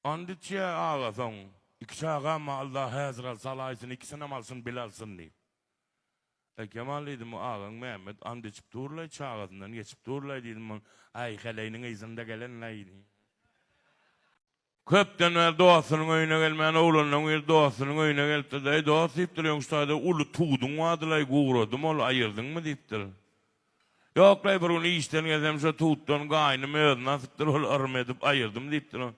And içýä aga soň, Iki çagam bar, Allah häzir alsa alaýsyn, ikisinem alsyn, bile alsyn diýip. Äý, Kemal diýdim, bu agaň Mämmet and içip dur-laý, çagasyndan geçip dur-laý diýdim, ol, Äý, heleýiniň yzynda gelen-laý diýdi. Köpden bäri dostunyň öýüne gelmän oglanlaň biri dostunyň öýüne gelipdir-de, Eý, dost diýipdir, öň şu taýda uly tuduň bardy-laý, guradym ol, aýyrdyňmy diýipdir. Ýok-laý, bir gün işden gelsem şo tutdan gaýnym özüni asypdyr, ol yrym edip aýyrdym diýipdir.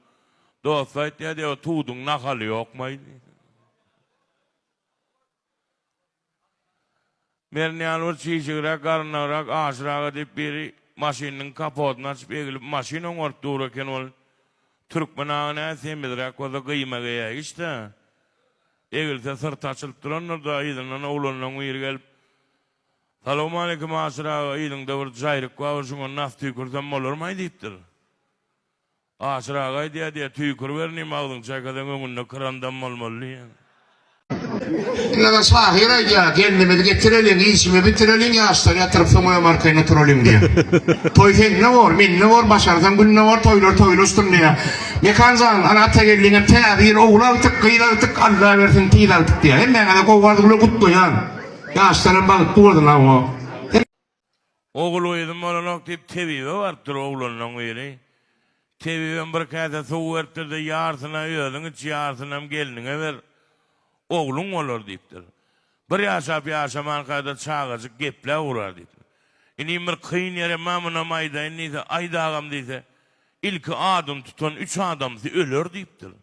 Dosty aýtýar diýýär, o tuduň nahaly ýokmaý diýýär. Meniň ýaly bir çişigräk, garynlagrak Aşyr aga diýip biri maşynynyň kapotyny açyp egilip maşyn oňaryp dur eken ol Türkmen aga nä semizräk bolsa gyýma geýäýgiç-dä. Egilse syrty açylyp durandyr-da, yzyndan oglanlaň biri gelip, Salowmaleýkim Aşyr aga, yzyňda bir jaýryk bar, bir şuňa nas tüýkürsem bolarmaý diýipdir. Aşyr aga aýdýar diýýär, tüýküriber inim, agzyňy çaýkasaň öňünde krandam bolmaly diýýär. Ine-de şahyr aýdýar, Gelnimizi getireliň, işimi bitireliň, ýaşlary ýatyryp soň öýem arkaýyn oturalyň diýýär. Toý sende bor, mende bor, başarsaň günde bor, toýlar toýlaşsyn diýýär. Mekan jan, ana Atageldiňem täze ýyl ogul agtyk, gyz agtyk, Alla bersin tiz agtyk diýýär. Hemmäňize gowy arzuwlar gutlaýan. Ýaşlaram bagtly bolsun hawa. Ogul-gyzym bolanok diýip tebibe barypdyr oglanlaň biri. Tebibem bir käse suw beripdir-de, ýarsyny özüň iç, ýarsynam gelniňe ber. Ogluň bolar diýipdir. Bir ýaşap ýaşamanka-da çagajyk gepläp ugrar diýipdir. Inim bir kyn ýerem bar, munam aýdaýyn diýse, aýt agam diýse, ilki adyny tutan üç adamsy öler diýipdir.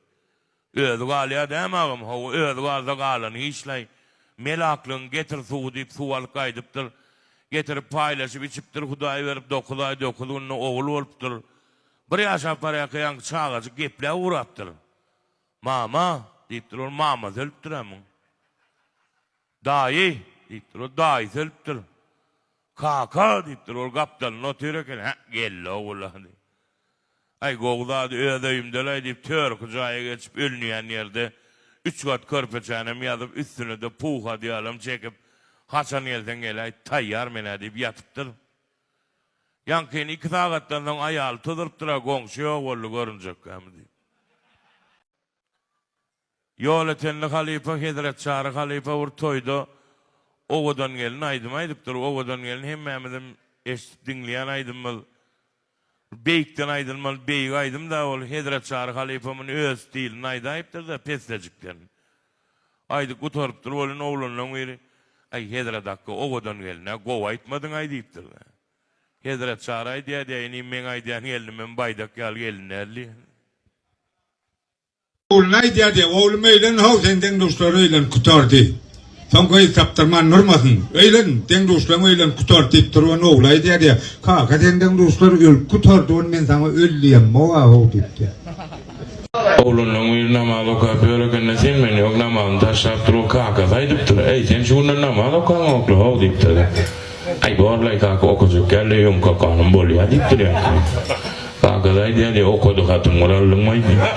Özi galýar dämi agam? Hawa, özi galsa galany hiç-laý. Melaklygyň getir suwy diýip suw alyp gaýdypdyr. Getirip paýlaşyp içipdir, Hudaý berip dokuz aý dokuz günde ogul bolupdyr. Bir ýaşap barýarka ýaňky çagajyk gepläp ugrapdyr. Mama! diýipdir, ol mamasy ölüpdir-ä muň. Daýy! diýipdir, ol daýysy ölüpdir. Kaka! diýipdir, ol gapdalynda otyr eken. Hä, geldi ogul-a diýip. Aý, gowy zady öz öýümde-laý diýip, törki jaýa geçip, ölünýän ýerde üç gat körpeçänem ýazyp, üstüne-de puh odýalam çekip, Haçan gelseň geläý, taýýar men-ä diýip ýatypdyr. Ýaňkyny iki sagatdan soň aýaly tuzurypdyr-a, goňşy ýok boldy, görünjekkämi diýip. Ýolötenli halypa Hezret Çary halypa bir toýda Owadan gelin aýdymy aýdypdyr. Owadan gelin hemmämiziň eşidip diňleýän aýdymymyz. Beýikden aýdylmaly beýik aýdym da ol. Hezret Çary halypa muny öz stilinde aýdaýypdyr-da, pessejikden. Aýdyp gutarypdyr welin oglanlaň biri, Aý, Hezret akga, Owadan gelin-ä gowy aýtmadyň-aý diýipdir. Hezret Çary aýdýar diýýär, inim meň aýdýan gelnimem baýdak ýaly gelin däl diýýär. Ogluna aýdýar diýýär, Oglum öýlen how, seň deň-duşlaryň öýlenip gutardy. Soň gyz tapdyrman durmasyn. Öýlen, deň-duşlaryň öýlenip gutardy diýip dur, ony ogly aýdýar diýýär. Kaka, seň deň-duşlar ölüp gutardy, ony men saňa öl diýemok-a how diýip diýýär. Oglanlaň biri namaz okap ýör ekende sen men ýok namazyny taşlap dur ol kakasy aýdypdyr eý sen şu günler namaz okaňokla how diýipdir aý borlaý kaka okajak dälde öňki okanym bolýa diýipdir ýaňky Kakasy aýdýar diýýär, okady hatym bir aldyňmaý diýýär.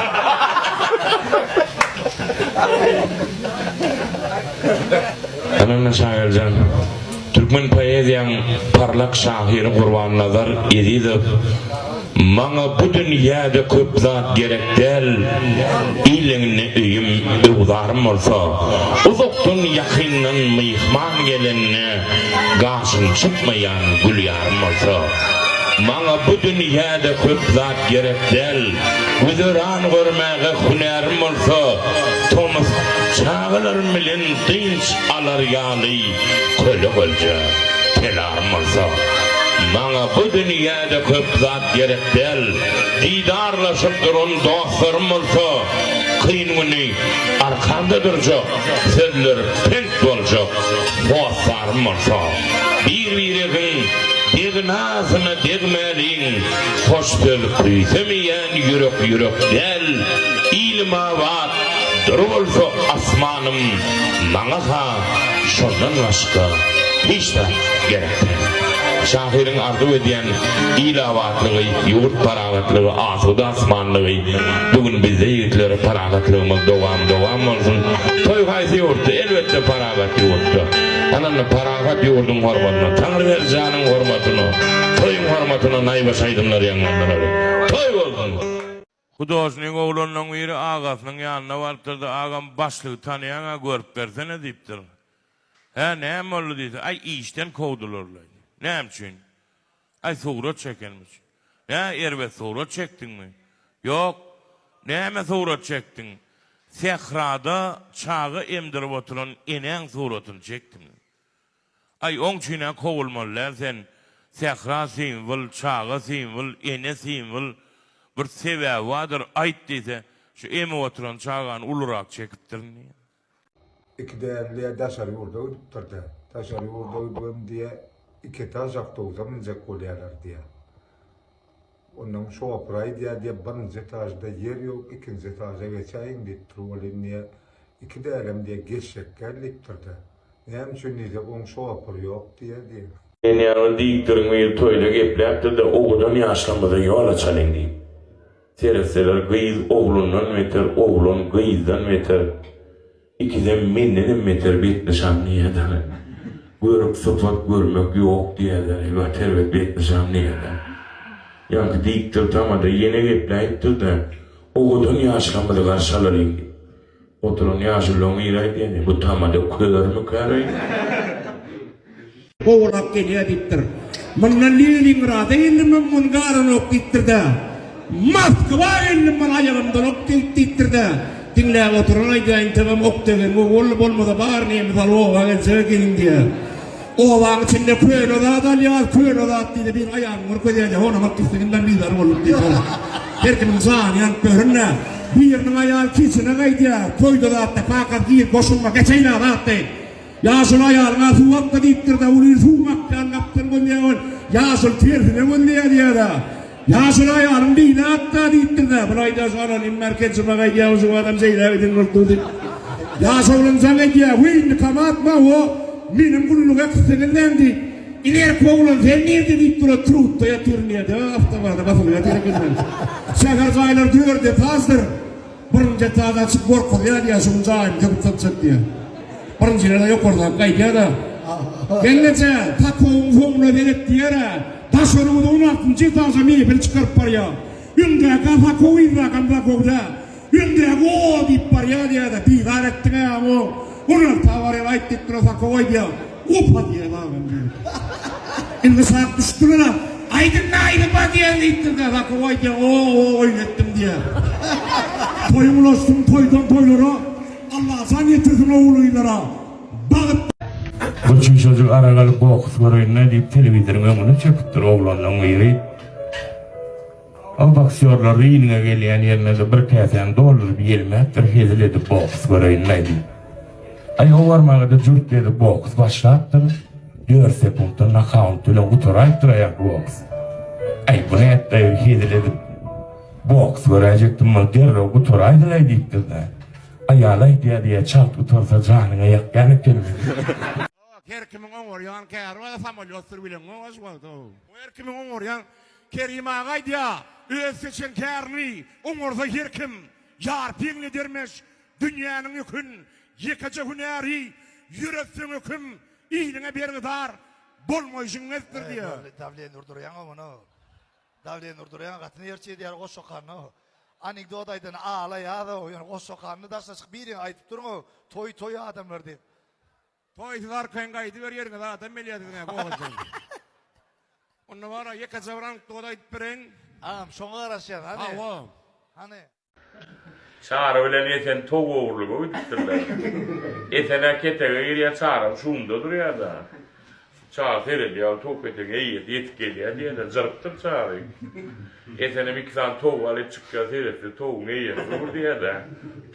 Ananda Şageljan, türkmen poeziýaň parlak şahyry Gurbannazar Ezizow Maňa bu dünýäde köp zat gerek däl, Illeňinde öýüm, öwzarym bolsa, Uzakdan, ýakyndan myhman gelende Gaşyny çytmaýan gül ýarym bolsa. Maňa bu dünýäde köp zat gerek däl, Güzeran görmäge hünärim bolsa, Tomus çagalarym bilen dynç alar ýaly Köle-gölje telarym bolsa. Maňa bu dünýäde köp zat gerek däl, Didarlaşyp duran dostlarym bolsa, Kyn güni arkamda durjak, Sözleri pent boljak hossarym bolsa. Bir-biregiň degnasyna degmäliň, Hoş söz küýsemeýän ýürek ýürek däl, Ilim abat, dury bolsa asmanym, Maňa-ha şondan başga hiç zat gerek däl. Şahyryň arzuw edýän il abatlygy, ýurt parahatlygy, asuda asmanlygy bu gün bizde ýigitler parahatlygymyz dowam dowam bolsun. Toý haýsy ýurtda? Elbetde parahat ýurtda. Ananda parahat ýurduň hormatyna, Taňryberdi janyň hormatyna, toýuň hormatyna naýbaşy aýdymlar ýaňlandyraly. Toý bolsun! Hudožnik oglanlaň biri agasynyň ýanyna barypdyr-da, Agam, başlygy tanaýaň-a, görüp bersene diýipdir. Hä, näme boldy diýse, Aý, işden kowdular-laý. Näme üçin? Aý, surat çekenim üçin. Nä, erbet surat çekdiňmi? Ýok. Näme surat çekdiň? Sährada çaga emdirip oturan enäň suratyny çekdim. Aý, oň üçin-ä kowulmaly däl sen. Sähra simwol, çaga simwol, ene simwol. Bir sebäbi bardyr, aýt diýse, şu emip oturan çagany ulurak çekipdirin diýýär. Iki däli diýýär daşary ýurda gidipdir-de. Daşary ýurda gidibem diýýär, iki etaž awtobusa münjek bolýarlar diýýär. Ondan şoför aýdýar diýýär, birinji etažda ýer ýok, ikinji etaža geçäýiň diýipdir. Welin diýýär, iki dälem diýýär, geçjek däl diýipdir-de. Näme üçin diýse, oň şoföri ýok diýýär diýýär. Men ýaňy diýikdiriň biri toýda gepläpdir-de, owadan ýaşlarymyza ýol açalyň diýip. Seretseler gyz oglundan beter, oglan gyzdan beter. Ikisem mendenem beter betnyşan diýýärler. Görüp sypat görmek ýok diýýärler. Gaty erbet betnyşan diýýärler. Ýaňky diýipdir tamada ýene gepläýipdir-de, Owadan ýaşlarymyzy garşy alalyň diýip. Oturan ýaşulylaryň biri aýdýar, Bu tamada körmükäreý? Kowalap gelýär diýipdir. Mundan Leningrada geldim hem muny garanok diýipdir-de. Moskwa geldim muny aýagymdan ok degip diýipdir-de. Diňläp oturan aýdýar, integem ok degen gowy boldy, bolmasa bar nemis alyp oba geljek ekeniň diýýär. Obaň içinde köne zat alýar, köne zat diýdi, bir aýagyňy görkezýär diýýär, honam alyp gitseň indi bizar bolduk diýip. Her kimiň jany ýanyp ýörün-dä. Biriniň aýaly kiçine gaýdýar, toýda zatda kakasy gir goşulma geçeýin-ä zat diýip. Ýaşuly aýalyňa suw akda diýipdir-de, uly il suwuň akýan gapdan gözleýär ol. Ýaşuly tersine gözleýär diýýär-de. Ýaşuly aýalyň beýle atda diýipdir-de. Bul aýdar şu anonim merkezçime gaýdýar, şu adam şeýle giden bolup dur diýip. Ýaşulyň jaň edýär, Weý indi kamatma o, meniň gulluga äkitseňizläň diýip. Ilerki oglan sen nirde diýip dur, trutda ýatyryn diýýär-de, awtobada basylyp ýatyr eken. Şäher jaýlary dört etaždyr. Birinji etaža çykyp gorkuzýar diýýär, şuň jaýyny söküp satjak diýýär. Birinjiler-de ýokardan gaýdýar-da. Gelneje, takowyň soňuna seret diýýär-ä. Daşary ýurda on altynjy etaža mebel çykaryp barýar. Öňdäki-ä takow, yzdaky-am takow-da. Öňdäki o diýip barýar diýýär-de, bizar etdiň-ä, o. On alta barýar, aýt diýip duran takow aýdýar. Opa diýýär agam diýýär. Indi şat düşdüler-ä. Aýdyň-da aýdyň-a diýýär diýipdir-de, takow aýdýar, o-o oýun etdim diýýär. Toýuň ulaşsyn toýdan toýlara, Allajan ýetirsin ogul-gyzlara. Bagt. Bir çüýşejik arak alyp boks göreýin-le diýip telewizoryň öňüne çöküpdir oglanlaň biri. Ol boksýorlar ringe gelýän ýerine-de bir käsäni dolduryp ýelmäpdir, hezil edip boks göreýin-le diýip. Aý, o barmaga-da jürt edip boks başlapdyr. Dört sekuntda nokaut bilen gutaraýypdyr aýak boks. Aý, bu nätdi, hezil edip boks göräýjekdim, muny derrew gutaraýdylaý diýipdir-de. Aýaly aýdýar diýýär, çalt gutarsa janyňa ýakýan eken. Her kimiň oňarýan käri bar, samolýot sürüp bileňok şu wagt. Her kimiň oňarýan Kerim aga aýdýar, öz seçen kärini oňarsa her kim ýarpy ýeňledermiş dünýäniň ýükün, ýekeje hünäri ýöretseň höküm, iliňe bergidar bolmaýşyň mesdir diýýär. Dawleniýe urdurýaň-a muny. Dawleniýe urdurýaň, gaty nerçe edýär goş okanda. Anekdot aýdany aglaýazow, ýöne goş okanda daşyna çykyp biriňe aýdyp duruň-ow, toý toý adamlar diýip. Toý siz arkaýyn gaýdyber ýeriňize adam gelýär siziň-ä gowajaň. Onda bar-a ýekeje bir anekdot aýdyp bereýin. Agam şoňa garaşýas hany. Hawa. Hany. Çary bilen Esen tow ogurlyga gidipdirler. Esen-ä ketege girýär, Çaram şumda durýar-da. Çary seredýär, ol tow ketegiň eýesi ýetip gelýär diýende, jyrypdyr Çary. Esenem iki sany towuk alyp çykýar, seretse, towugyň eýesi dur diýýär-de.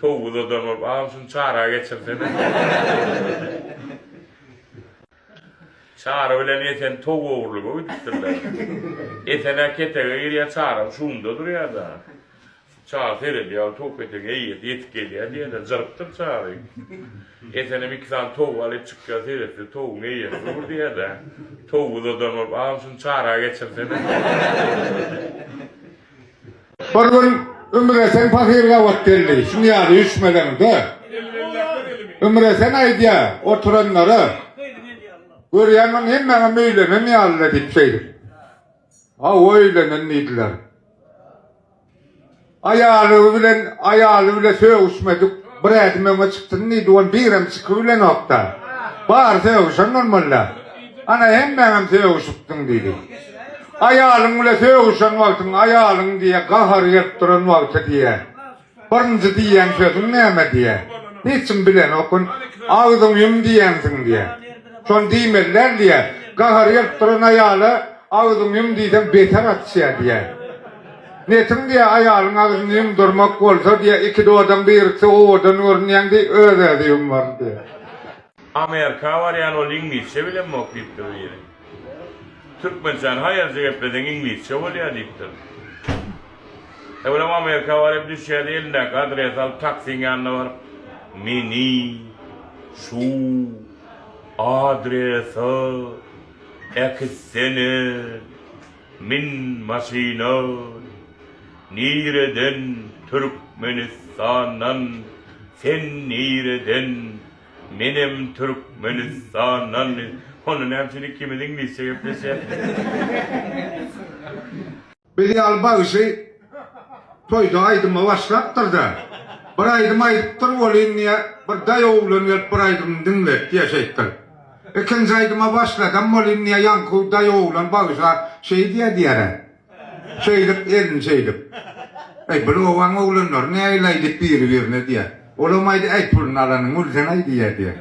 Towugy uzadan bolup, Agam, şuny Çara geçirsene. Çary bilen Esen tow ogurlyga gidipdirler. Esen-ä ketege girýär, Çaram şumda durýar-da. Çary seredýär, ol tow ketegiň eýesi ýetip gelýär diýende, jyrypdyr Çary. Esenem iki sany towuk alyp çykýar, seretse, towugyň eýesi dur diýýär-de. Towugy uzadan bolup, Agam, şuny Çara geçirsene. Bir gün Ümür Esen pahyr gabat geldi. Şuň ýaly üýşmeleňde. Ümür Esen aýdýar oturanlara, Görýän hemmäňem öýlenen ýaly-la diýip şeýdip. Hawa öýlenen diýdiler. Aýaly bilen aýaly bile sögüşmedik bir ädim öňe çyksyn diýdi, ol birem çykybilenokda. Bary sögüşen bolmalyda. Ana hemmäňem sögüşipdiň diýdi. Aýalyň bile sögüşen wagtyň aýalyň diýe gahary gelip duran wagty diýe. Birinji diýýän sözüň näme diýe. Hiç kim bilenok ony. Agzyňy ýum diýensiň diýe. Şony diýmeli däl diýe. Gahary gelip duran aýala agzyňy ýum diýseň beter açýa diýe. Netiň diýe aýalyň agzyny ýumdurmak bolsa diýe iki dodaň birikse owadan görünýäň diý öz-özi ýumar diýe. Amerika barýan ol iňlisçe bilemok diýipdir biri. Türkmençäni haýalja gepleseň iňlisçe bolýar diýipdir. Öwrem Amerika baryp düşýärdi elindäki adresi alyp taksiň ýanyna baryp meni şu adrese äkitsene min maşyna nireden Türkmenistandan sen nireden Menem Türkmenistandan diýip. Onda näme üçin ikimiz iňlisçe gepleşýäs? Biz ýaly bagşy toýda aýdyma başlapdyr-da, bir aýdym aýdypdyr welin diýýär, bir daýaw oglan gelip bir aýdymyny diňletdi diýýär şeýtdir. Ikinji aýdyma başladam welin diýýär, ýaňky daýaw oglan bagşa şeý diýýär diýýär-ä. Şeýdip, elini şeýdip. Äý, bul obaň oglanlary nähili-aý diýip biri-birine diýýär. Olam aýdy, Äý, puluny alanyň gülsen-aý diýýär diýýär.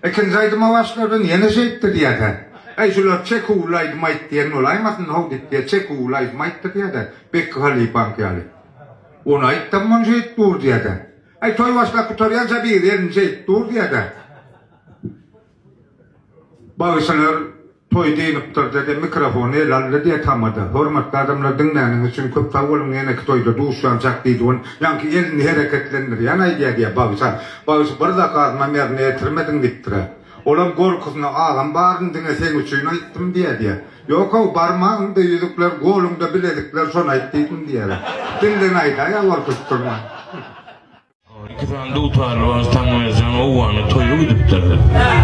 Ikinji aýdyma başladyn, ýene şeýtdi diýýär-de. Äý, şular çeküwli aýdym aýt diýen bolaýmasyn-how diýip diýýär, çeküwli aýdym aýtdy diýýär-de, Bekki halypaňky ýaly. Ony aýtdam, muny şeýdip dur diýýär-de. Äý, toý başlap gutarýança biri elini şeýdip dur diýýär-de. Bagşylar toý dynypdyr dede mikrofony ele aldy diýe tamada. Hormatly adamlar diňläniňiz üçin köp sag boluň ýeneki toýda duşýançak diýdi ol ýaňky elini hereketlendirýän aýdýa diýe bagşa. Bagşy bir zakazymam ýerine ýetirmediň diýipdirä. Olam gorkusyna agam baryny diňe seň üçin aýtdym diýä diýä. Ýok-ow barmagyňda ýüzükler goluňda bilezikler şony aýt diýdim diýä. Dilden aýdaýa gorkuzyp durman. Iki sany dutarly bagşy Taňryberjan Owgana toýa gidipdir.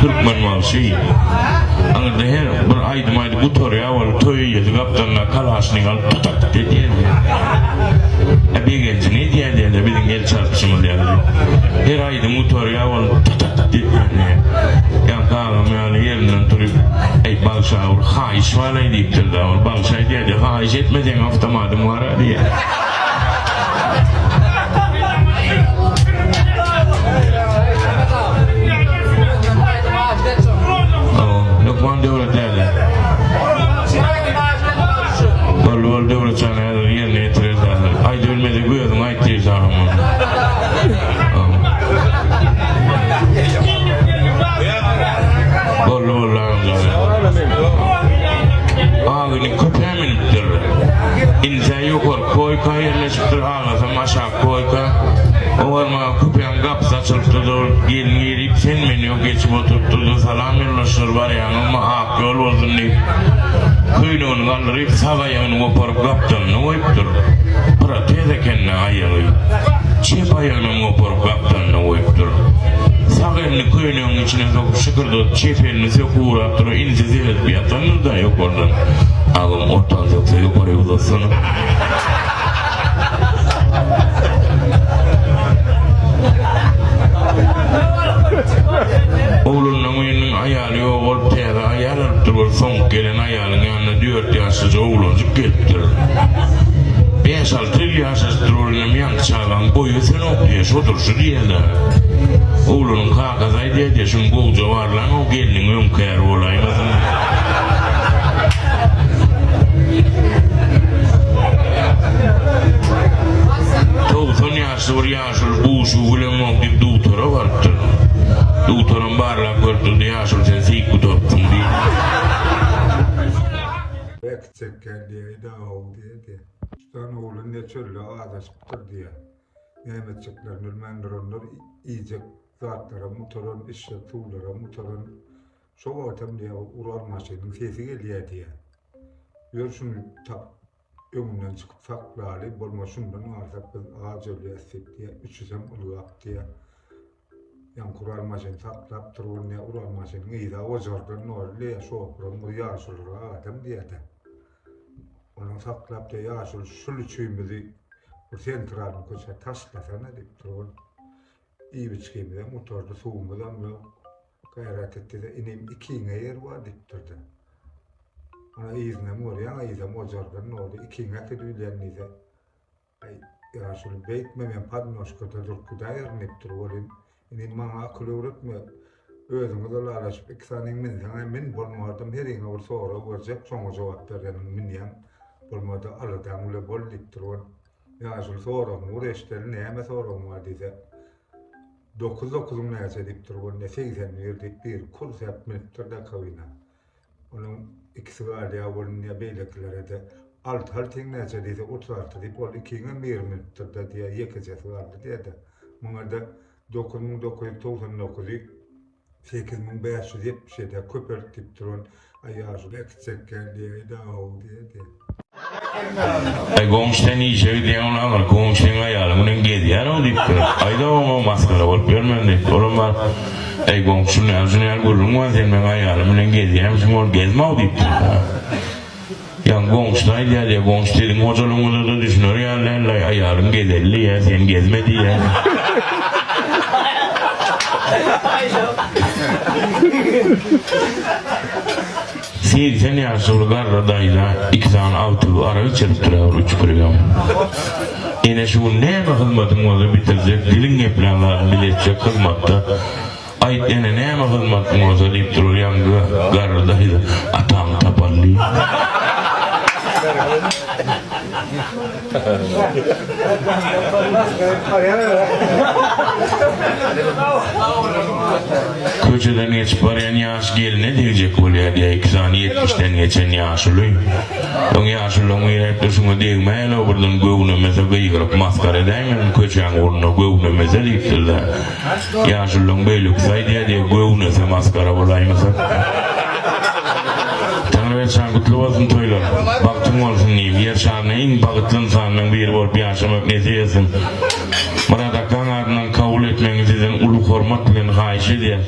Türkmen bagşy. Aňyrda her bir aýdym aýdyp gutarýar bolup toý eýesi gapdalynda kalaşnik alyp tatak edýär. E begenjini edýär diýende biziň el çarpyşymyz ýaly. Her aýdym gutarýar bolup tatak edýär. Ýaňky agam ýaly ýerinden turup, Eý bagşy aga bir haýyş bar-aý diýipdir-de. Ol bagşy aýdýar diýýär, haýyş etme seň awtomadyň bar-a diýýär. Hökman döwlet däl. Boldy boldy Döwletjan häzir ýerine ýetireris häzir. Aýdybilmesek özüň aýt diýip saňa. Boldy boldy agam. Agyny köpä münüpdir. Intä ýokary koýka ýerleşipdir, agasam aşak koýka. Owarmaga küpäň gapysy açylypdyr-da, ol gelin girip, sen-men ýok geçip oturypdyr-da, Salam ýoldaşlar, barýaňyzmy, ak ýol bolsun diýip, köýnegini galdyryp, sag aýagyny goparyp gapdalyna goýupdyr. Protez eken-dä aýagy. Çep aýagynam goparyp gapdalyna goýupdyr. Sag elini köýnegiň içine sokup şykyrdadyp, çep elini söküp ugrapdyr, inisi seredip ýatandyr-da ýokardan. Agam ortan sökse ýokary uzatsana. Oglunyň biriniň aýaly ýok bolup täze aýal alypdyr bir soňky gelen aýalyň ýanyna dört ýaşlyja oglanjyk gelipdir. Bäş-alty ýyl ýaşaşypdyr ol inem ýaňky çagaň boýy ösenok diýýär şodur şu diýýär-de. Oglunyň kakasy aýdýar diýýär şuny gowja barlaň o gelniň öňki äri bolaýmasyn. 90 ýaşly bir ýaşuly buşugy bilemok diýip dugtora barypdyr. Dugtoram barlap görüpdir-de, ýaşuly sen seýik gutarypsyň diýip. Äkitjek gel diýäýdä how diýdi. Üç sany oglan ne çölde azaşypdyr diýýär. Näme etjeklerini bilmän duranlar iýjek zatlaram gutaran, içjek suwlaram gutaran. Şo wagtam diýýär, Ural maşynyň sesi gelýär diýýär. Ýör şuny tapyp, öňünden çykyp saklaly, bolmasa şundan galsak biz aç ölýäs diýip diýýär. Üçüsem ylgap diýýär. Ýaňky Ural maşyny saklap dur, ol diýýär, Ural maşynyň yza ojardan boldy diýýär, şopuram bir ýaşulurak adam diýýär-de. Onuň saklap diýýär, ýaşuly şul üçimizi. Bir sentralny köçä taşlasana diýipdir ol. Iýip-içgimizem gutardy, suwumyzam ýok. Gaýrat et diýse, inim ikiňe ýer bar diýipdir-de. Ana yzynam görýäň, yzam ojardan doldy, ikiňe äkidip bilýän diýse, aý, ýaşuly beýtme men podnožkada durup gidäýerin diýipdir welin, inim maňa akyl öwretme, özüňiz ylalaşyp iki sanyň minseň-ä min, bolmadam heriňe bir sorag berjek, şoňa jogap bereniň minýäň, bolmady aladaň bile bol diýipdir ol. Ýaşuly soragyňy bir eşideli, näme soragyň bar diýse, Dokuz dokuzyň näçe diýipdir, ol ne 81 diýip biri kürsäp münüpdir-de kabina. Onuň ikisi galýar, ol ne beýlekilere-de alty altyň näçe diýse 36 diýip ol ikiňem biri münüpdir-de diýýär, ýekejesi galdy diýýär-de. Muňa-da 9999-y 8577-ä köpelt diýipdir ol. Aý ýaşuly äkitjekkä diýäýdä-ow diýýär. Aý goňşy sen işe gidýäň ol aňyr goňşy seň aýalyň bilen gezýär-ow diýipdir. Aýda oňa masgara bolup ýörmen diýip. Olam baryp, Aý goňşy şuny ýaly şuny ýaly gürrüň bar sen meň aýalym bilen gezýämişiň ol gezme-ow diýipdir. Ýaňy goňşusy aýdýar diýýär, goňşy siziň hojalygyňyza-da düşüner ýaly däl-laý, aýalyň gezelli diýýär, sen gezme diýýär. 80 ýaşly bir garry daýza iki sany agtygy arak içiripdir bir üç birigem. Ene şu gün näme hyzmatyň bolsa bitirjek, diliň geplän zadyny biz etjek hyzmatda. Aýt ene näme hyzmatyň bolsa diýipdir ol ýaňky garry daýza. Ataňy tapaly diýip. Köçeden geçip barýan ýaş gelne degjek bolýar diýýär iki sany ýetmişden geçen ýaşuly. Öň ýaşulylaryň biri aýtdy şuňa degmäýeli-ow birden göwnemese gygyryp masgara edäýmesin köçäň ugrunda göwnemese diýipdir-de. Ýaşulylaryň beýlekisi aýdýar diýýär göwnese masgara bolaýmasa. Taňryberdi gutly bolsun toýlar. Bagtyň bolsun diýip, ýer şarynda iň bagytly ynsanlaryň biri bolup ýaşamak nesip etsin. Myrat akgaň adyndan kabul etmegiňizi sizden uly hormat bilen haýyş edýäs.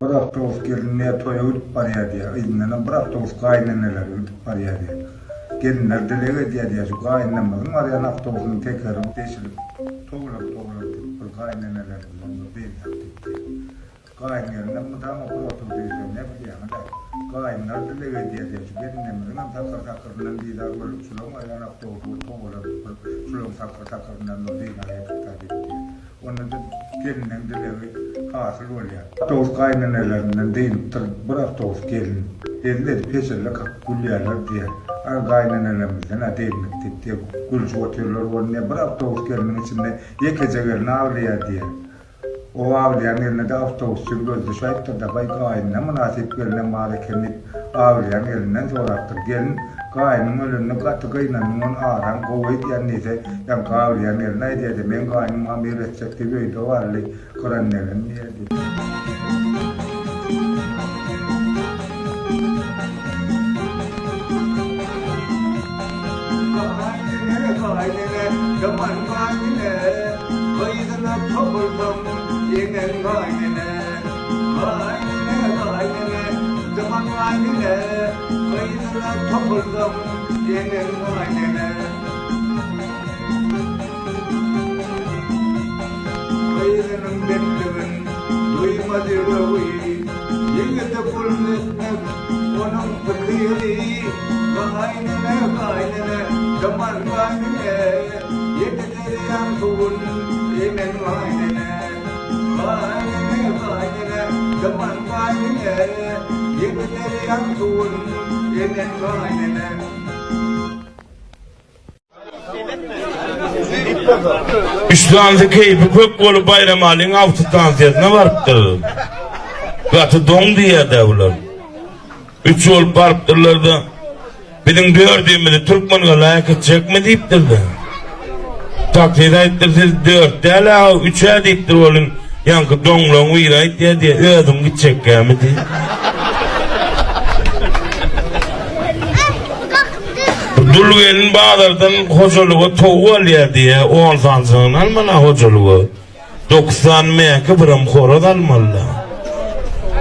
Bir awtobus gelinler toýa gidip barýar diýýär, yzyndanam bir awtobus gaýyneneleri gidip barýar diýýär. Gelinler dileg edýär diýýär, şu gaýynamyzyň barýan awtobusynyň tekeri deşilip, towlap-towlap diýip, bir gaýynenelerimizden bir dynsak diýip diýýär. Gaýyn-gelinem mydama bir otagda ýüzýär, ne bilýäňiz-ä. Gaýynlar dileg edýär diýýär, şu gelinlerimiziňem takyr-takyryndan bizar bolup, şulaň barýan awtobusy bir towalap, bir şulaň takyr-takyryndan bir dynar edip-dä diýip diýýär. Onda-da geliniň dilegi hasyl bolýar. Awtobus gaýynenelerinden dynypdyr, bir awtobus gelin. Hezil edip heşelle kakyp gülýärler diýýär. A gaýynenelerimizden-ä dyndyk diýip diýýär, gülşüp otyrlar bolýar. Bir awtobus gelniň içinde ýekeje gelin aglaýar diýýär. O aglaýan gelne-de awtobusçyň gözi düşäýipdir-de, Baý, gaýnyna mynasyp gelnem bar eken diýip, aglaýan gelinden sorapdyr. Gelin, Gaýnyň ölenine gaty gynandym, ony araň gowy edýän diýse, ýaňky aglaýan gelin aýdýardy, Meň gaýnym maňa bir etjek diýip öýde barly, gyran degen diýýärdi. Gaýnene, gaýnene, ýaman gaýnene, Gyzyna topulsam, eňen gaýnene. Gaýnene, gaýnene, ýaman gaýnene, Gyzyna topulsam, eňen gaýnene. Gyzynyň betligin duýmaz ýüregi, Ýigide pul etmek onuň pikiri. Gaýnene, gaýnene, ýaman gaýnene, Ýedi derýaň suwun emen gaýnene. Gaýnene, gaýnene, ýaman gaýnene, Ýedi derýaň suwun emen gaýnene. Üç sanysy keýpi kök bolup Baýramalyň awtostansiýasyna barypdyr. Gaty doň diýýär-dä bular. Üç bolup barypdyrlar-da, biziň dördümizi Türkmengala äkitjekmi diýipdir-de. Taksist aýtdyr, siz dört däl-ä, üç-ä diýipdir welin, ýaňky doňlaň biri aýtýar diýýär, özüň gitjekkämi diýip. Dul gelin bazardan hojalyga towuk alýar diýýär, on sanjygyny almaly hojalyga. Dokuz sany mäki, birem horaz almaly.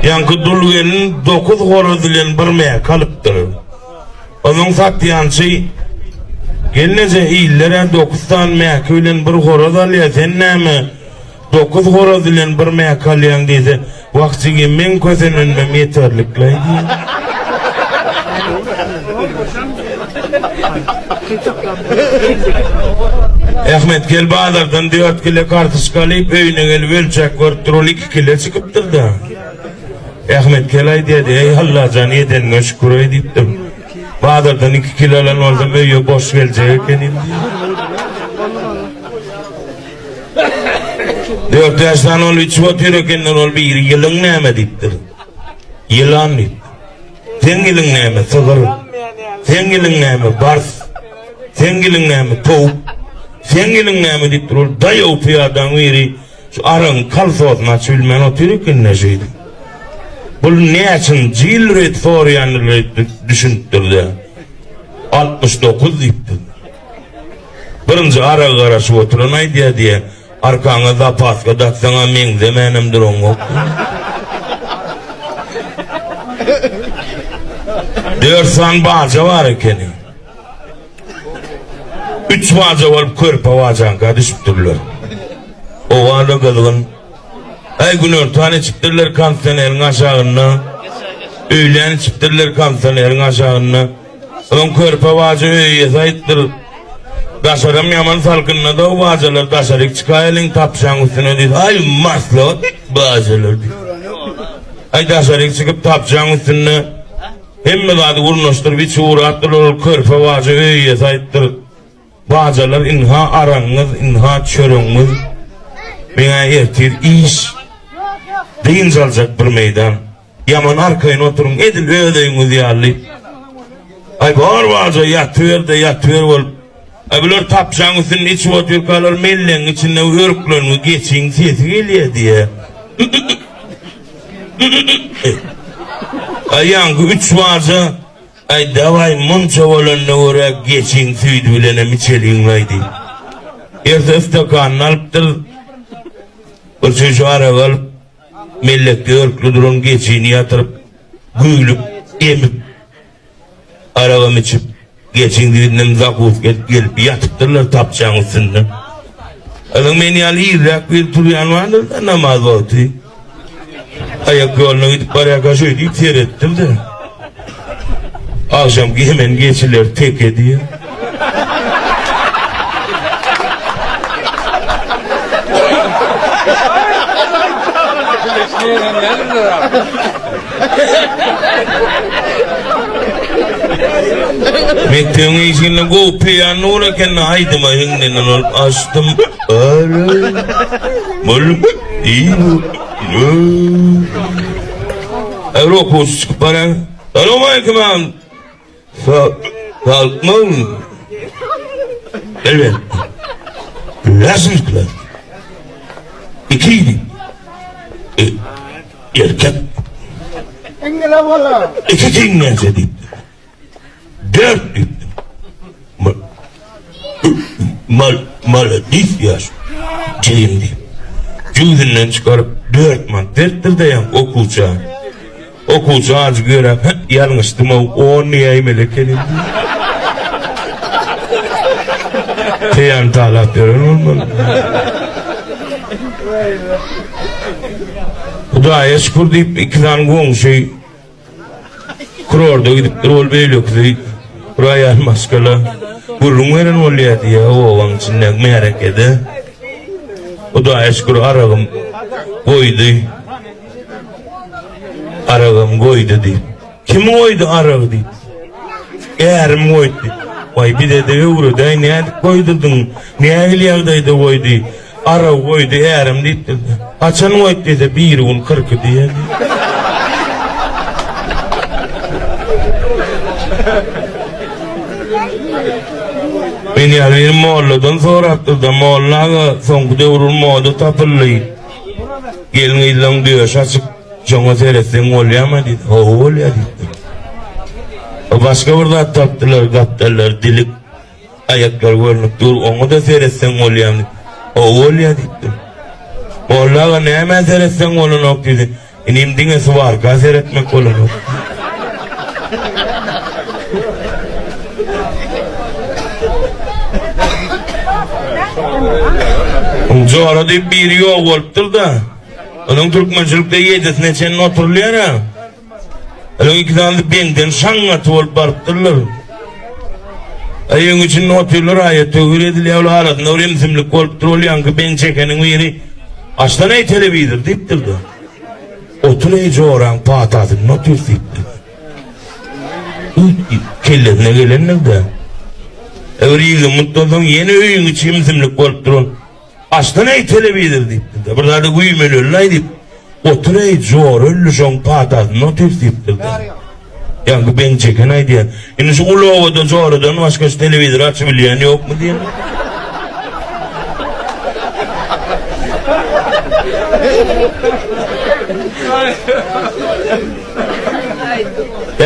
Ýaňky dul gelin dokuz horaz bilen bir mäki alypdyr. Onuň satýançy. Gelneje iller-ä dokuz sany mäki bilen bir horaz alýa, sen näme dokuz horaz bilen bir mäki alýaň diýse, Wah jigim meň kösenenmem ýeterlik-laý diýýär. Ahmet gel bazardan dört kile kartoşka alyp öýüne gelip ölçäp görüpdir ol iki kile çykypdyr-da. Ahmet kel aýdýardy, Eý Allajan edeniňe şükür-eý diýipdir. Bazardan iki kilo alan bolsam öýe boş geljek ekenim diýip. Dört-bäş sany ol içip otyr ekenler, ol biri ýylyň näme diýipdir. Ýylan diýipdir. Seň ýylyň näme? Sygyr. Seň ýylyň näme? Bars. Seň ýylyň näme? Towuk. Seň ýylyň näme diýipdir. Ol daýaw pyýadaň biri Şu aragyň kolhozyny açyp bilmän otyr ekende şeýdip. Bul näçinji ýyl ret soraýandyr öýdüp düşünipdir-de. 69 diýipdir. Birinji aragy garaşyp oturan aýdýar diýýä, arkaňa zapaska daksaň-a meňzemänem duraňok. Dört sany baja bar ekeni. Üç baja bolup körpe bajaňka düşüpdirler. Howa-da gyzgyn. Aý günortan içipdirler kondisioneriň aşagynda. Öýlän içipdirler kondisioneriň aşagynda. Soň körpe baja öý eýesi aýtdyr. Daşaram ýaman salkynda-da o bajalar daşaryk çykaýalyň tapjaň üstüne diýdi. Aý maslahat bajalar diýdi. Aý daşaryk çykyp tapjaň üstünde Hemme zady gurnaşdyryp içi gurapdyrlar ol körpe baja öý eýesi aýtdyr. Bajalar ynha aragyňyz ynha çöregiňiz meňä ertir iş dynç aljak bir meýdan ýaman arkaýyn oturyň edil öz öýüňiz ýaly Aý bar baja ýatyber-de ýatyber bolup Aý bular tapjaň üstünde içip otyrkalar mellegiň içinde örklengi geçiň sesi gelýä diýä. Aý ýaňky üç baja Aý dawaý munça bolanyna görä geçiň süýdi bilenem içeliň-laý diýip. Erse stakanyny alypdyr. Bir çüýşe arak alyp, mellekde örkli duran geçini ýatyryp, güýlüp, emip, Aragam içip, geçiň düýbünden zakuska edip gelip ýatypdyrlar tapçaň üstünde. Onuň men ýaly irräk bir turýan bardyr-da namaz wagty. Aýak ýoluna gidip barýarka şeý diýip seretdim-de. Agşamky hemen geçiler teke diýýär. Mekdebiň işiginde gowy peýan dur eken aýdyma hiňlenen bolup açdym. Är okuwçy çykyp barýan. Salowmaleýkim agam. Salykmyň? Elbet. Näçinji klas? Ikiydi. E, erkek. Iňňile bola. İki king näçe diýipdir. Dört diýipdir. Mal, maladis ýaş. Jigim diýip. Jübüsinden çykaryp dört manat beripdir-de ýaňky okuwça. Okuwçy ajy göräp, Hä, ýalňyşdym-ow, on diýäýmeli ekenim diýip. Peýany talap ýören bolmaly. Hudaýa şükür diýip, iki sany goňşy kurorda gidipdir, ol beýlekisi bir aýal maşgala gürrüň beren bolýar diýýär, obaň içindäki märekede. Hudaýa şükür aragym goýdy. Aragam goýdy diýip. Kim goýdy aragy diýip. Ärim goýdy. Waý bize-de öwredäý nädip goýdurdyň? Nähili ýagdaýda goýdy? Aragy goýdy ärim diýipdir. Haçan goýdy diýse, biri gün kyrky diýýär. Men ýaly bir molladan sorapdyr-da, molla aga, soňky döwür moda tapyldy. Gelin-gyzlaň döşi açyk, şoňa seretseň bolýarmy diýdi. Hawa bolýar diýipdir. O başga bir zat tapdylar, gapdallary dilik, aýaklary görnüp dur, oňa-da seretseň bolýarmy? Hawa bolýar diýipdir. Molla aga nämä seretseň bolanok diýdi. Inim diňe swarka seretmek bolanok. Jora diýip biri ýok bolupdyr-da. Onuň türkmençilikde ýedisine çenli oturylýar-a. Onuň iki sany benden şaňňaty bolup barypdyrlar. Öýüň içinde otyrlar, aýat töwir edilýär, ol arasynda bir ümsümlik bolupdyr, ol ýaňky ben çekeniň biri, Açsana-eý telewizor diýipdir-de. Otur-eý joraň patasynda otur diýipdir. Kellesine gelendir-de. Öwür 20 minutdan soň ýene öýüň içi ümsümlik bolup duran. Açsana-eý telewizor diýipdir-de. Bir zada güýmeneli-aý diýip. Otur-eý, jora öldi şoň patasynda otur diýipdir-de. Ýaňky beň çeken aýdýar. Indi şu uly obada joradan başga şu telewizory açyp bilýän ýokmy diýen.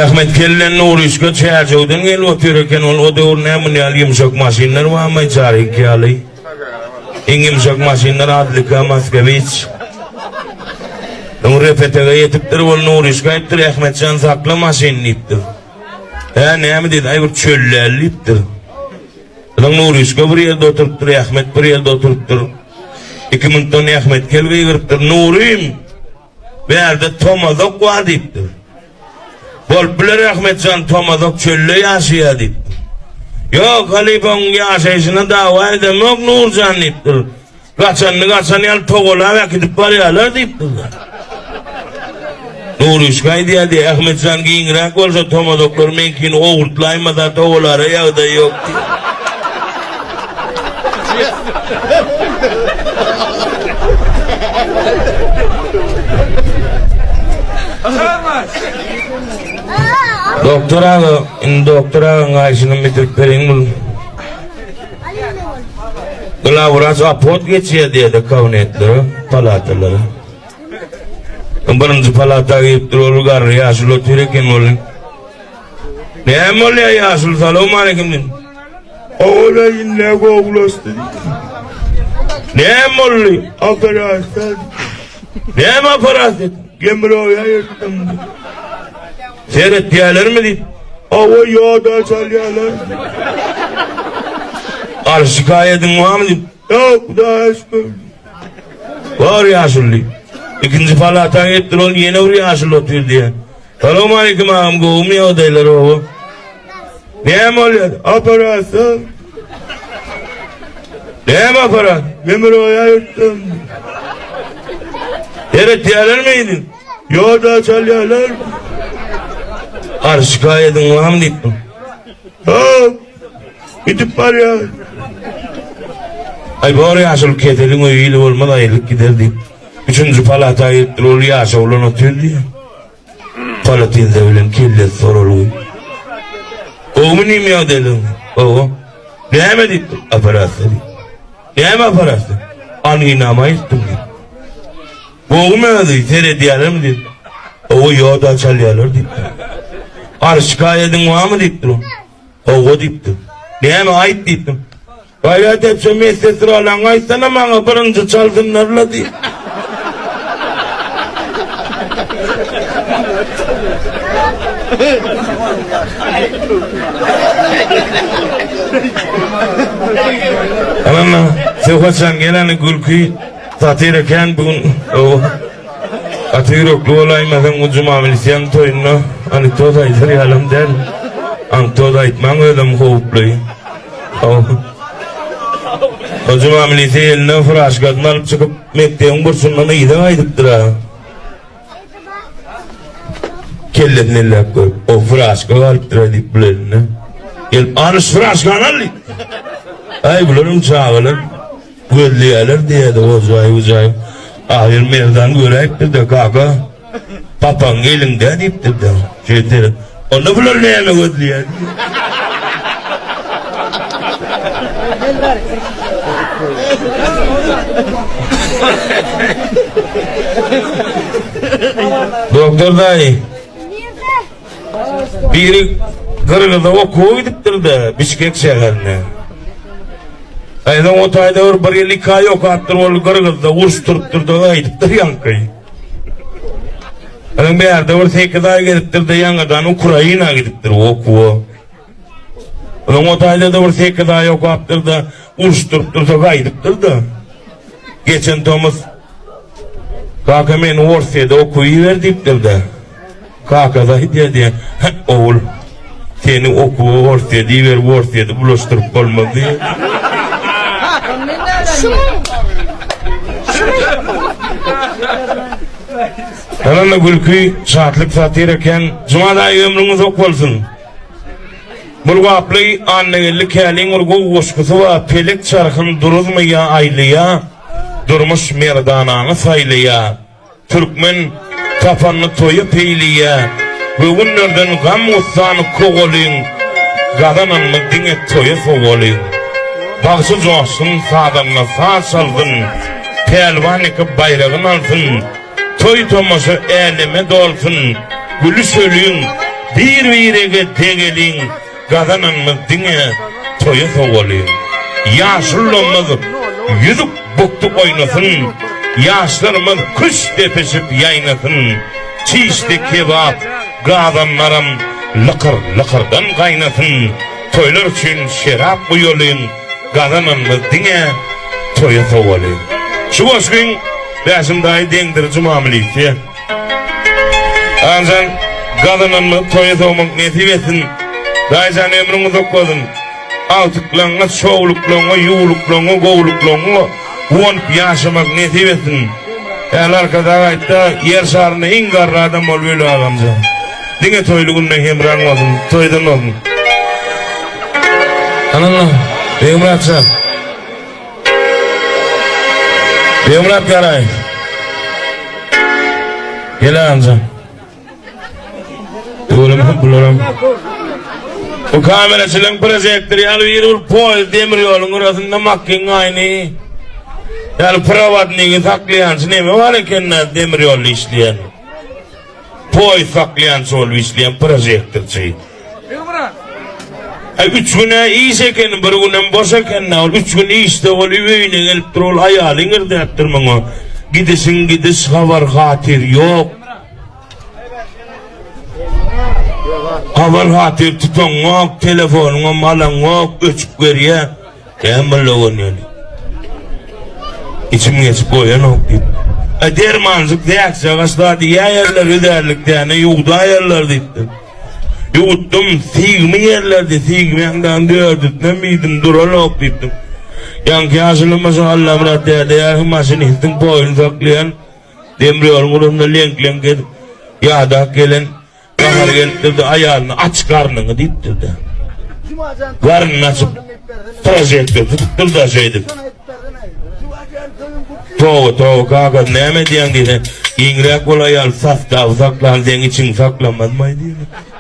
Ahmet kellen Nuryşka Çärjewden gelip otyr eken, ol o döwür näme muny ýaly ýumşak maşynlar barmy, Çaryk ýaly. Iň ýumşak maşynlar Adlika, Moskwiç. Öň repetege ýetipdir, ol Nuryşka aýtdyr, Ahmetjan sakla maşyny diýipdir. Hä, näme diýdi, aý bir çölläli diýipdir. Soň Nuryşka bir ýerde oturypdyr, Ahmet bir ýerde oturypdyr. Iki minutdan Ahmet kel gygyrypdyr, Nurym! Bärde tomazak bar diýipdir. Bolup biler Ahmetjan tomazak çölde ýaşaýar diýipdir. Ýok halypaň ýaşaýşyna dawa edemok Nurjan diýipdir. Gaçanyny gaçan ýaly togalap äkidip barýarlar diýipdir. Nuryşka aýdýar diýýär, Ahmetjan giňräk bolsa tomazaklar meňkini owurtlaýmasa togalara ýagdaý ýok diýýär. Doktor aga, indi doktor agaň gaýşyny bitirip bereýin bul. Glawwraç obhod geçýär diýýär-de kabinetlere, palatalara. Birinji palata girip dur, ol garry ýaşuly otyr eken ol. Näme bolýar ýaşuly, salowmaleýkim diýdim. Ola indi gowulaşdy. Näme boldy? Operasiýa. Näme operasiýa? Gemroýa ýetdim. Seretýärlermi diýip. Hawa ýoda çalýarlar. Al şikaýadyň barmy diýip. Ýok, Hudaýa şükür. Bar ýaşuly. Ikinji palata gitdi, ol ýene bir ýaşuly otyr diýýär. Salowmaleýkim agam, gowumy ýagdaýlar oba? Näme bolýar? Operasiýa. Näme operasiýa? Gemroýa ýetdim. Seretýärlermi indi? Ýoda çalýarlar. Ar şikaýadyň barmy diýip. Ýok. Gidip barýar. Aý bor ýaşuly keseliň öýi ili bolmaz aýrylyp gider diýip. Üçünji palata giripdir, ol ýaşawlan otyr diýýär. Palatinze bilen kellesi soralgy. Gowumy nim ýagdaýlaryň? Gowy. Näme diýipdir? Operasiýa diýip. Näme operasiýa? Anginama aýtdym diýip. Gowumy özi? Seredýärlermi diýip. Gowy ýoda çalýarlar diýipdir. Ar şikaýadyň barmy diýipdir. Hawa diýipdir. Näme aýt diýipdir. Gaýrat etse medsestralaň aýtsana maňa birinji çalsynlarla diýip. Anam Söhbetjan geleni gülki satyr eken bu gün. Gaty ýürekli bolaýmasaň bu Juma milisiýaň toýunda anekdot aýdar ýalam däl. Anekdot aýtmaň özem howply. O Juma milisiýa eline furaşkasyny alyp çykyp mekdebiň burçundan yza gaýdypdyr-a. Kellesini elläp görüp, o furaşka galypdyr-a diýip bul eline. Gelip, ana şu furaşkany al diýip. Aý bularyň çagalar Gözleýärler diýýärdi gojaý gujaý. Ahyr Merdan göräýipdir-de, Kaka, papaň elinde diýipdir-de. Şeýtdi. Onda bular näme gözleýär? Doktor daýy. Biri Gyrgyza okuwa gidipdir-de, Bişkek şäherine. Aýdan o taýda bir bir ýyl iki aý okapdyr, ol Gyrgyzda uruş turupdyr-da gaýdypdyr ýaňky. Onuň bärde bir 8 aý gezipdir-de, ýaňadan Ukraina gidipdir okuwa. Onuň o taýda-da bir 8 aý okapdyr-da, uruş turupdyr-da gaýdypdyr-da. Geçen tomus kaka meni Orsýede okuwa iber diýipdir-de. Kakasy aýdýar diýýär, Hä, ogul, seni okuwa Orsýede iberip Orsýedi bulaşdyryp bolmaz diýýär. Ýalanda gülki, şatlyk satyr eken. Juma daýy ömrüň uzak bolsun. Murgaply Annageldi Käliň bir gowy goşgusy bar, Pelek çarhyn duruzmaýa aýlaýa, Durmuş merdanany saýlaýa. Türkmen tapanyny toýa peýleýä, Göwünlerden gam-gussany kowalyň, Gazananyny diňe toýa sowalyň. Bagşy joşsun, sazanda saz çalsyn, Pälwan eke baýragyn alsyn, Toý-tomaşa äleme dolsun, Gülüşeliň, bir-birege degeliň, Gazananymyz diňe toýa sowalyň. Ýaşulamyz ýüzük bukdy oýnasyn, Ýaşlarymyz küşt depişip ýaýnasyn, Çişde kebap, gazanlaram lykyr-lykyrdan gaýnasyn, Toýlar üçin şerap guýalyň, Gazananymyz diňe toýa sowalyň. Şu goşgyň Bäşim daýy deňdir Juma milisiýa. Agamjan gazananymyzy toýa sowmak nesip etsin. Daýyjan ömrüň uzak bolsun. Agtyklaňňa, çowluklaňňa, ýuwluklaňňa, gowluklaňňa guwanyp ýaşamak nesip etsin. Äl Arkadag aýtda, ýer şarynda iň garry adam bolup öl agamjan. Diňe toýly günde hemraň bolsun, toýdan bolsun. Anana, Begmyratjan. Begmyrat Garaýew. Gel agamjan. Öwrüm bularam. Bu kameraçylaryň projektor ýaly bir bir poýuz demir ýoluň gyrasynda makkyň aýny. Ýaly prowadnigi saklaýançy neme bar eken demir ýolda işleýän. Poýuz saklaýançy bolup işleýän projektorçy. Aý üç gün-ä iş ekeni, bir günem boş eken-dä. Ol üç gün işde bolup öýüne gelipdir, ol aýaly iňirdäpdir muňa. Gidişiň gidiş, habar-hatyr ýok. Habar-hatyr tutaňok, telefonyňam alaňok, öçüp berýä. Näme boldy oglan Içim geçip goýanok diýip. A dermanjyk zäkjagaş zady iýäýerler, üzärlik däne ýuwdaýarlar diýipdir. Ýuwutdym, sigmi ýerlerdi, sigmäňden dördüsinem iýdim, duranok diýipdir. Ýaňky ýaşuly şo Allamyrat däde ýaly maşinistiň boýuny saklaýan demir ýoluň ugrunda leňk-leňk edip ýadap gelen Gahary gelipdir-de aýalyna aç garnyňy diýipdir-de. Garnyny açyp prožektor tutupdyr-da şeýdip. Toba toba kaka näme edýäň diýse, giňräk bol aýal sostawy saklan seň içiňi saklamazmaý diýýär.